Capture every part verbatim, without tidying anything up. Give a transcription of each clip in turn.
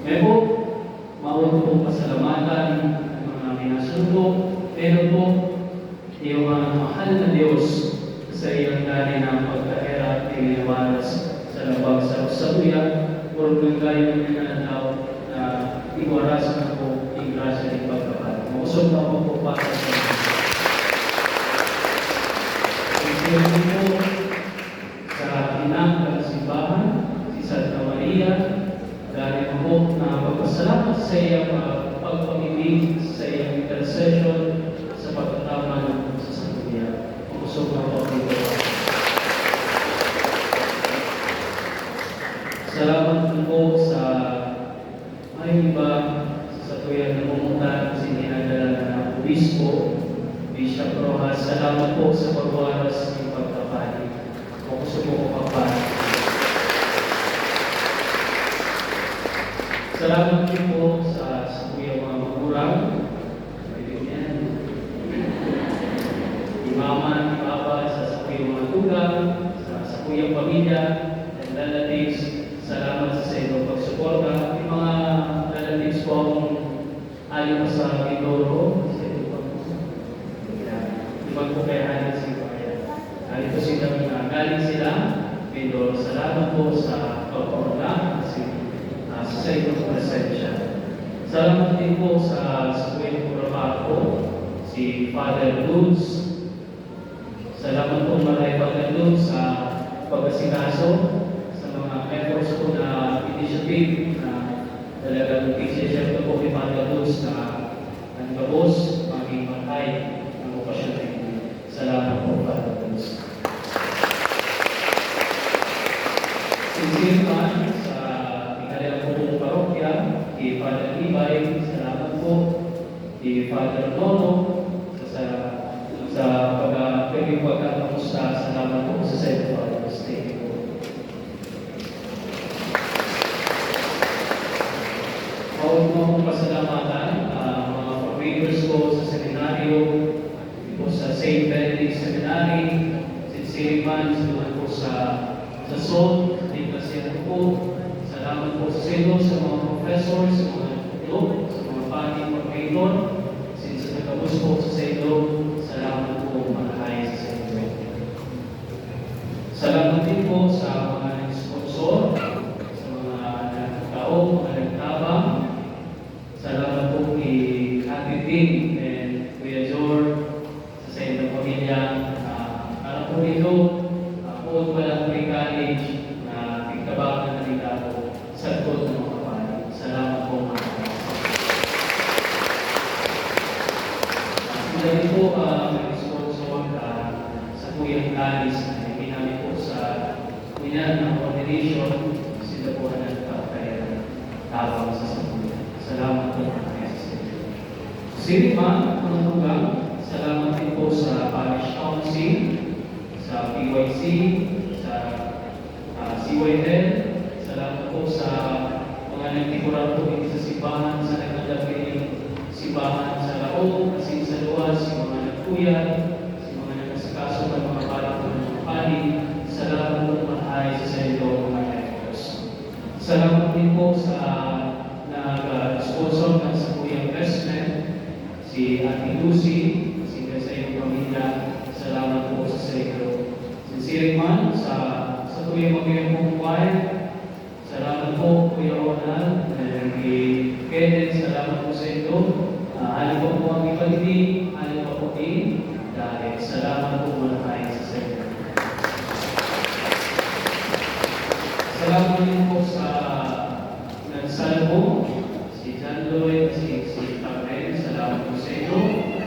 Kaya po, mabuti pong pasalamatan ang mga minasuko, pero po, iyo nga mahal na Diyos, sa iyang dali na pagkaera, piniliwaras sa labang sa sabuya, orog ng gayo ng inanadaw na iwarasan ako ning grasya ning pagkaban. Mausog na po po para sa inyo. Ito po, sa ina kan simbahan, si Santa Maria, dali mo po na magpasalamat sa iya pa-, pagpangibig, sa iyang intercession, sa pagtataman sa sabuya. Mausog na po dito. Salamat po sa May iba sa satuya na namumutan sa ginadala na obispo, Bishop Rojas, salamat po sa pagwaras ng pagkapali. O gusto po ko pagpali. Salamat din po sa, sa kuya mga magurang. Amen. Ni mama, ni papa, sa, sa kuya mga tugang, sa, sa kuya pamilya, and relatives, salamat sa, sa inyong pagsuporta. Yung mga relatives po akong ali pa sa Mindoro, sa inyo pa po. Iban po kaya hali si Paya. Hali po sila na galing sila, Mindoro. Salamat po sa pagpauna kasi, ah, sa, sa inyong presensya. Salamat din po sa, sa kuya ko, si Father Dudes. Salamat po, Maray Pagkandog, sa pag-asikaso sa mga efforts po na initiative na talagang pinagsishare ko po ni Pagkandog na ang gabos maging matay ang okasyon na ito. Salamat po, Pagkandog. Sincere man sa pinalian ko pong parokya, kay Father Ibay, salamat po. Kay Father Nono, sa, sa, sa pag-, pwedeng pagkakamusta, salamat po sa Saint Father's Day po. Maugma kong pasalamatan ang mga formators ko sa seminaryo, po sa Saint Benedict Seminary, Saint Siriman, sa mga po sa, sa SALT, sa Iglesia po. Salamat po sa inyo, sa mga professor, sa mga tutulog, sa mga padi, formator, since sa nagkabus po sa inyo, salamat po, malahay sa inyo. Salamat din po sa mga nag-sponsor, sa mga nagtao, mga nagtabang. Salamat po kay Ate Tin and Kuya Jor, sa saindong pamilya. Ah, alam po ninyo, ah, buot pa lang pre-college na tigtabang na nagtabo. Sagkod na mga pare. Salamat po, mga pare. Ah, sila rin po, ah, nag-sponsor, ah, sa Kuyang Talis na ginamit po sa kunyang na ordination, sila po ang nagpapakaya tabang sa sabuya. Salamat po, mga pare, sa inyo. Siriman, mga tugang, salamat din po sa Parish Council, sa P Y C, sa Ah, C Y L, salamat po sa mga nagtikuran po dito sa simbahan, sa nagandam kaning simbahan sa laog, asin sa luwas, sa mga nagkuyag, sa mga nag-asikaso kan mga padi, mga padi. Salamat po, mahay sa saindong mga efforts. Salamat din po sa nag-sponsor ng sakuyang investment, si Ate Lucy, si sa iyong pamilya. Salamat po sa saindo. Siring man sa, sa Kuya Maguyo pong choir. Salamat po, Kuya Ronald, and kay Kenneth, salamat po sa inyo. Ah, hali pa po ang iba din, hali pa po ni Dalit. Salamat po, malahay sa inyo. Salamat din po sa nagsalmo, si John Lloyd, si, si Carmen, salamat po sa inyo.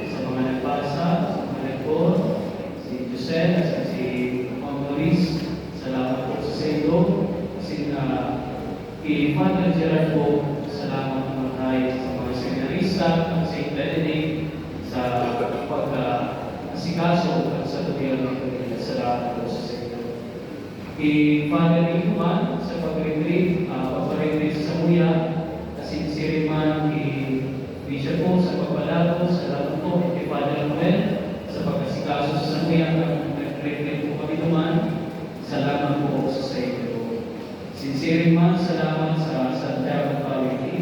Sa mga nagbasa, sa mga nag-call, si Jose, si, si Ma'am Maurice, salamat po sa saindo. Kasi nga, kay Father Gerard po, salamat po, Tay, sa mga seminarista ng Saint Benedict, sa pag-, ah, asikaso at sa gobyerno ng Pilipinas. Salamat po sa saindo. Kay Father Ito man, sa pag-retreat, ah, pagpa-retreat sa Samuya, asin siring man kay Bishop po sa pagpalago, salamat po kay Father Noel, sa pag-asikaso sa Samuya, nag-retreat po kami duman. Salamat po sa saindo. Siring man, salamat sa Santiago Family,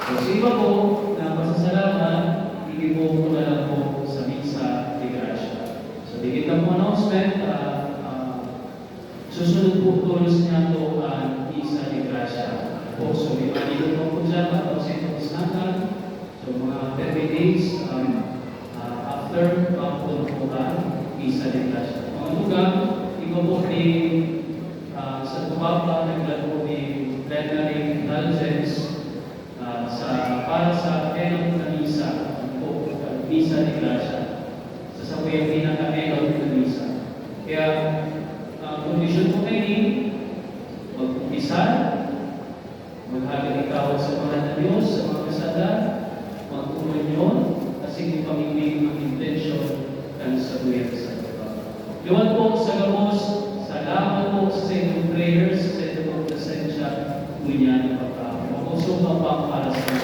So, sa iba po na pasasalamat, igibo ko na lang po sa Misa de Gracia. So, digdi ta po announcement, ah, ah, susunod po tolos niya to ang Misa de Gracia. Po, so, may mga dito po po dyan, mga thousand po sa So, mga thirty days, um, ah, after, ah, po po ang Misa de Gracia. Mga lugar, iba po ni, ah, sa Tupapa, naglago ni Plenary Indulgence, ah, sa, para sa kennel na misa, ano po, Misa de Gracia, sa sabayang pinaka-kennel na misa. Kaya, ang kondisyon po kayo ni, mag-umpisa, maghagad itawag sa mga na Diyos, sa mga kasada, magkomunyon, kasi kung pamimigin ang intensyon kan sabayang sa Diba? Liwat po sa gabos, salamat po sa inyong prayers, sa inyong presensya, ngunyan na pagkaon. Makusog ang pangpara sa